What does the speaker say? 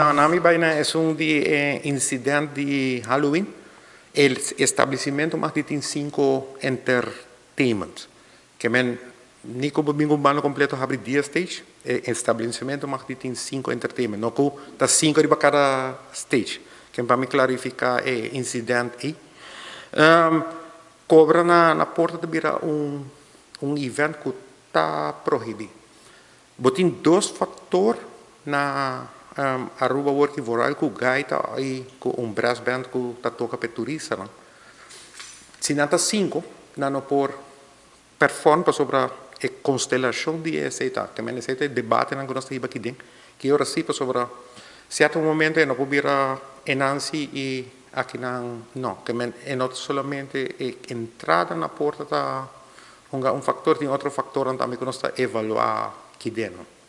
No, na mi bai na esun di e incident di Halloween. E establecimento mag di tin cinco entertainment. Ke men ni ku bo bin ku un banda kompleto habri 10 stage, e establecimento mag di tin cinco entertainment. No ku ta cinco riba kada stage. Ken pa mi klarifiká e incident ei. Kobra na porta ta bira un event ku ta prohibí. Bo tin dos faktor na Aruba awor ki vooral ku gaita i ku un brass band ku ta toka pa e turistanan. Si nan ta sinku, nan no por perform pasobra e konstelashon di esei ta. Ke men esei ta e debatenan ku nos ta hiba aki den. Ki ora si pasobra sierto momento e no por bira enan si i akinan no. Ke men e no ta solamente e entrada na porta ta hunga un faktor, tin otro faktornan tambe ku nos ta evaluá ki den.